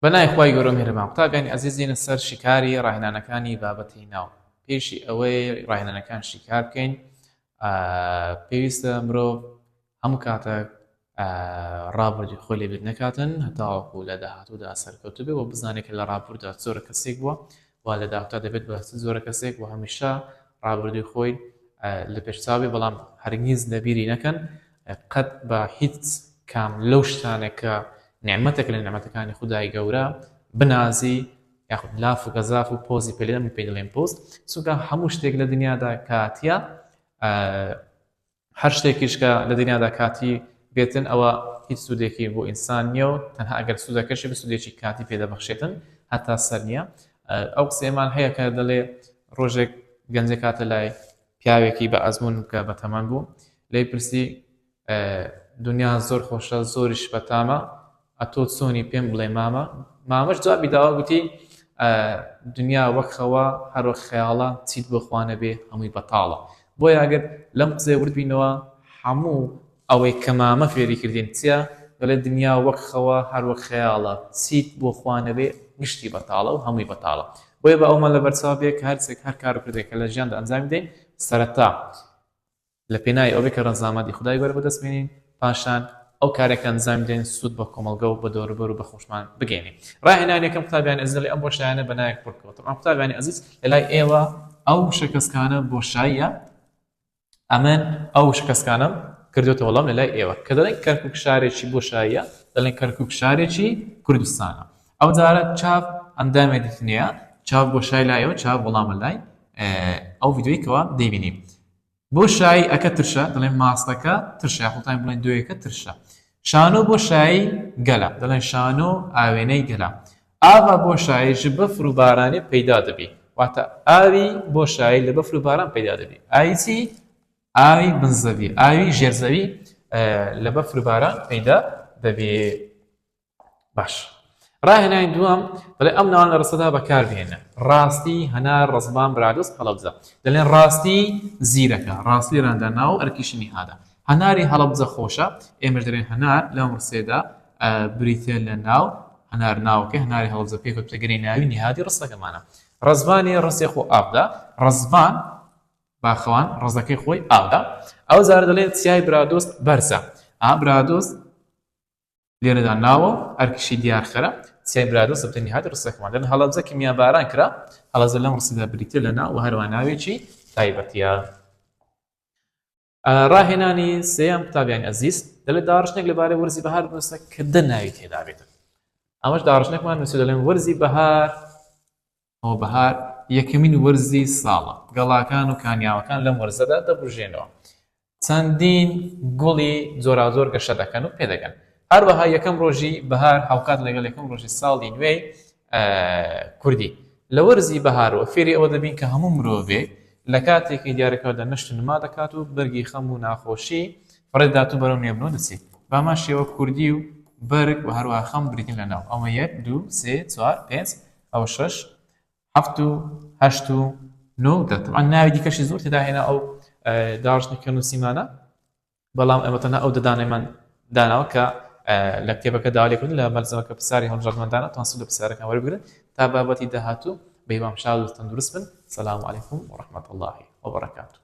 بە ناوی خوای گەورە و میهرەبان قوتابیانی ئەزیز دێینە سەر شیکاری ڕاهێنانەکانی بابەتی ناو پێشی ئەوەی ڕاهێنانەکان شیکار بکەین پێویستە مرۆڤ هەموو کاتێک ڕابردووی خۆی لەبیر نەکاتن هەتاوەکو لە داهاتوودا سەرکەوتوو بێ و بزانێت کە لە ڕابردوودا چۆرە کەسێک بووە و لە داهاتوودا دەبێت بە چ جۆرە کەسێک و هەمیشە ڕابردووی خۆی لە پێشچاو بێ بەڵام هەرگیز لەبیری نەکەن قەت بە هیچ کام لەو شتانێک کە نیعمەتێک لە نیعمەتەکانی خودای گەورە بنازی یاخود لاف و گەزاف و پۆزی پێ لێدەن پێی دەڵێن پۆز چونکە هەموو شتێک لە دنیادا کاتیە هەر شتێکیش کە لە دنیادا کاتی بێتن ئەوە هیچ سوودێکی بۆ ئینسان نییە و تەنها ئەگەر سوودەکەشی بە سوودێکی کاتی پێدەبەخشێتن هەتا سەر نییە ئەو قسەیەمان هەیە کە دەڵێ ڕۆژێک گەنجێک هاتە لای پیاوێکی بە ئەزموون کە بەتەمەن بوو لێی پرسی دنیا زۆر خۆشە زۆریش بەتامە ئەتۆ چۆنی پێم بڵێ مامە مامەش جوابی داوە گوتی دنیا وەک خەوە هەر وەک خەیاڵە چیت بۆ خوا نەبێ هەمووی بەتاڵە بۆیە ئەگەر لەم قسەیە ورد بینەوە هەموو ئەوەی کە مامە فێری کردین چییە دەڵێ دنیا وەک خەوە هەر وەک خەیاڵە چیت بۆ خوا نەبێ گشتی بەتاڵە و هەمووی بەتاڵە بۆیە بە ئەومان لەبەرچاو بێ کە هەرچێک هەر کار و کردێک کە لە ژیاندا ئەنجامی دەین سەرەتا لە پێناوی ئەوەی کە ڕەزامەندی خودای گەورە بەدەست بێنین، پاشان ئەو کارەی کە ئەنجامی دەین سوود بە کۆمەڵگە و بە دەوروبەر و بە خۆشمان بگەیەنین. ڕاهێنانی یەکەم قوتابیانی ئەزیز دەڵێ ئەم بۆشایانە بە ناوێک پڕ بکەوە. تەبعەن قوتابیانی ئەزیز لە لای ئێوە ئەو وشە کەسکانە بۆشاییە، ئەمن ئەو وشە کەسکانەم کردۆتە وەڵام لە لای ئێوە کە دەڵێن کەرکوک شارێکی بۆشاییە، دەڵێن کەرکوک شارێکی کوردستانە. ئەو جارە چاپ ئەندامێ دیتنیە، چاپ بۆشای لای ئێوە، چاپ وەڵامە لای ئەو ڤیدیۆی کەوا دەیبینی. بۆ شایی ئەکە ترشە دەڵێن ماستەکە ترشە یاخۆتان بڵێن دۆیەکە ترشە شانۆ بۆ شایی گەلە دەڵێن شانۆ ئاوێنەی گەلە ئاڤا بۆ شایی ژ بەفر و بارانێ پەیدا دەبی واتە ئاوی بۆ شایی لە بەفر و باران پەیدا دەبی ئاوی چی ئاوی بن زەوی ئاوی ژێر زەوی لە بەفر و باران پەیدا دەبی باش ڕاهێنانی دووەم دەڵێ ئەم ناوان لە ڕستەدا بەکاربهێنە ڕاستی هەنار ڕەزبان برادۆست هەڵەبجە دەڵێن ڕاستی زیرەکە ڕاستی لێراندا ناو ئەرکیشی نیهادە هەناری هەڵەبجە خۆشە ئێمەش دەڵێن هەنار لەم ڕستەیەدا بریتە لە ناو هەنار ناوەکەی هەناری هەڵەبجە پێکەوە پێگەری ناوی نیهادی ڕستەکەمانە ڕەزبانی ڕستێ خۆ ئاودا ڕەزبان باخەوان ڕەزەکەی خۆی ئاودا ئەو جارە دەڵێن چیای برادۆست بەرزە ئا برادۆست لێرەدا ناوە و ئەرکیشی دیارخەرە، چیای برادۆست دەبێتە نیهادی ڕستەکەمان. دەڵێن هەڵەبجە کیمیاباران کرا، هەڵەبجە لەم ڕستەدا بریتییە لە ناو و هەروەها ناوێکی تایبەتییە. ڕاهێنانی سێیەم قوتابیانی ئەزیز دەڵێت داڕشتنێک لەبارەی وەرزی بەهار بنووسە کە دە ناوی تێدا بێت. ئەمەش داڕشتنێکمان نووسی دەڵێن وەرزی بەهار ئەوە بەهار یەکەمین وەرزی ساڵە، گەڵاکان و کانیاوەکان لەم وەرزەدا دەبوژێنەوە. چەندین گوڵی جۆراوجۆر گەشە دەکەن و پێدەگەن. هەروەها یەکەم ڕۆژی بەهار هاوکات لەگەڵ یەکەم ڕۆژی ساڵی نوێی کوردی. لە وەرزی بەهارەوە فێری ئەوە دەبین کە هەموو مرۆڤێک لە کاتێکی دیاریکراودا نەشت و نما دەکات و بەرگی خەم و ناخۆشی فڕێدات و بەرەو نوێبوونەوە دەچێت. بەهەمان شێوە کوردی و بەرگ و هەروەها خەم بریتین لە ناو. ئەمە یەک، دوو، سێ، چوار، پێنج، ئەوە شەش حەفت و هەشت و نۆ و دە تەبعەن ناوی دیکەشی زۆر تێدا هێنا ئەو داڕشتنی کە نووسیمانە بەڵام ئەمە تەنها ئەو دەدانەمان داناوە کە لە کتێبەکە داوا لێکردن لە مەلزەمەکە پرسیاری هەڵبژاردنمان دانا توان سوود لە پرسیارەکان وەربگرن تا بابەتی داهاتوو بە هیوام شاد و تەندروست بن سلام علیکم و رحمة الله وبرکاته.